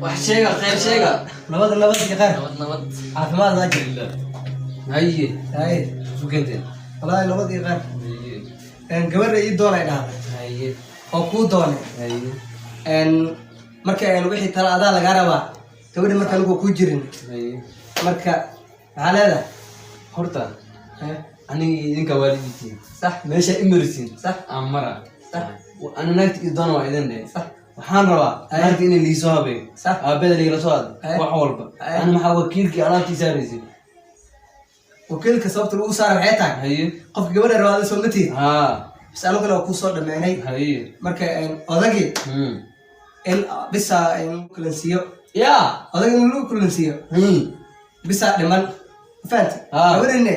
Wax sheega, khayr sheega. Nabad, nabad iyo khayr. Nabad, nabad. Caafimaad waa jir. Haye. Haye. Isu keenteen. Wallaahi nabad iyo khayr. Haye. Gabadha ii doonay dhahday. Haye. Oo kuu doonay. Haye. Marka wixii tala adaa lagaa rabaa gabadha marka anigu ku jirin. Haye. Marka maxaa leedahay? Horta aniga idinka waalidiintiin. Sax. Meesha imarisiin. Sax. Aan mara. Sax. Ana naagta ii doona waa idin dhe. Sax. Waxaan rabaa Haye. naagta inay liisoo habeeyo. Sax. Aabbada liigala soo hadlo. Haye. Wax walba. Haye. Ana maxaa wakiilkii alaabtii saaraysay? Wakiilka sababta lagu saara waxay tahay Haye. qofka gabadha rabaa ada soo ma tihid. Haa. Bas aniguna waa kuu soo dhammeynay. Haye. Marka odagii in bisa in kulansiiyo. Yaa. Odaga in lagu kulansiiyo. Bisaa dhiman, fahanti? Ah. Gabadhine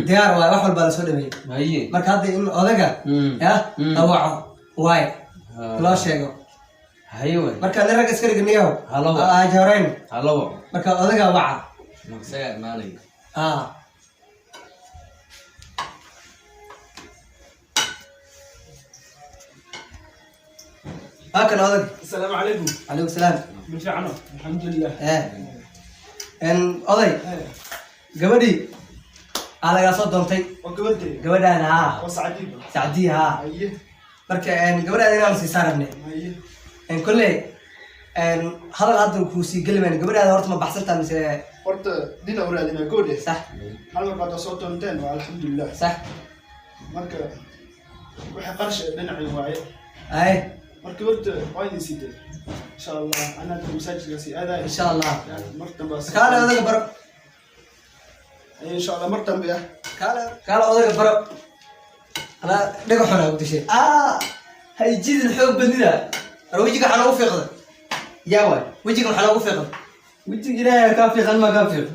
diyaar waay, wax walbaa lasoo dhameeyey. Haye. Marka hadda in odaga ya la waco waay, loo sheego. Haye waay. Marka nin rag iska dhigniyaho. Hala waco. Ajoreyn. Hala waco. Marka odaga waca. Isagaa imaanaya. Ah, halkan odag. السلام عليكم. Calaykum salaam. من فعنا الحمد لله. Oday, gabadhii aa lagaa soo doontay. وقبلتي. Gabadhaada haa. وسعديب. Sacdiya haa. أيه. Marka gabadhaada inaan siisaa rabnay. أيه. Kolley hadal hadda kuu sii geli mayno. Gabadhaada horta ma baxsantaa mise? قلت دينا أولادنا كودي. Sax. هل مرة بعد صوت 200 والحمد لله. Sax. مركا وحي قرش دنعي واعي. Ay. مركا قلت وين نسيت إن شاء الله أنا مسجل سي هذا. Insha Allah. مرتن بس. Kaale odaga baro. إن شاء الله مرتن بيه. Kaale, kaale odaga baro. Anaa dhagax xunaa ku dishay. Ah, hay jidin xoog badnida. Ar wejiga waxaa noogu fiiqda. Yaa waay. Wejiga waxaa noogu fiiqda. Wejiga ilaahay kaa fiiqan, ma kaa fiiq.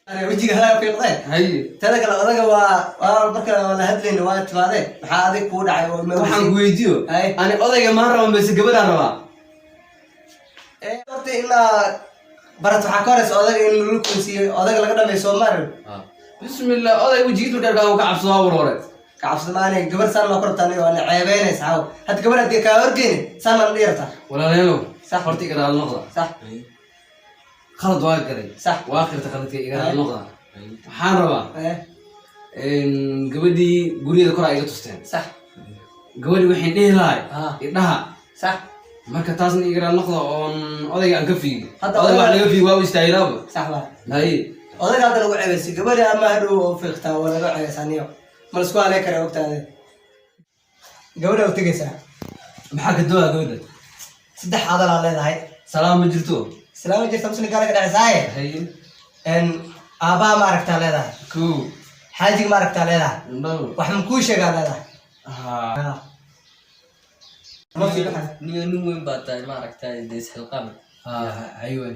Are wejiga halaa fiiqdee. Haye. Tada kale odaga waa marka la hadlayna waa timaadee, maxaa adig kuu dhacay oo Waxaan ku weydiiyo. Haye. Ani odayga maan rabaa mise gabadhaan rabaa? Horta ilaa barat waxaa ka horeysa odaga in lagu kunsiiyo, odaga laga dhameeyo soo maarin. Bismillah, oday wejigiis markaa uu ka cabsado waa warware. Ka cabsada maanay, gabar saan loo kortaan waa la ceebeynaysa haw. Hadda gabar haddii kaa horgeyni saan maan dhiyartaa. Walaalayaalow. Sax. Horta iga raali noqda. Sax. Khalad waa galay. Sax. Waa akhirta khaladka, iga raali noqda. Waxaan rabaa gabadhii guriyada kor ay iga tusteen. Sax. Gabadhii waxay dhihi lahay Ah. idhaha. Sax. Marka taasna iga raali noqda oon odayga aan ka fiigin. Hadda odayga wax laga fiigi waa u istaagilaaba. Sax waa. Haye. Odaga hadda lagu ceebeysay gabadhi ama hadhow oo fiiqtaa waa laga ceebeysaa niyo. Ma la isku haley karaa ogtaade. Gabadha u tegaysaa. Maxaa ka doonaa gabadha? Saddex hadalaa leedahay. Salaam ma jirto. Islaama jirta muslimkaa laga dhaceysaaye. Haye. Aabbaha ma aragtaa leedahay. Kow. Xaajiga ma aragtaa leedahay. Labo. Wax ma kuu sheegaa leedahay. Haa. Ma sii baxay. Nin weyn baa tahay, ma aragtay dee isxilqaan. Haa, haye waay.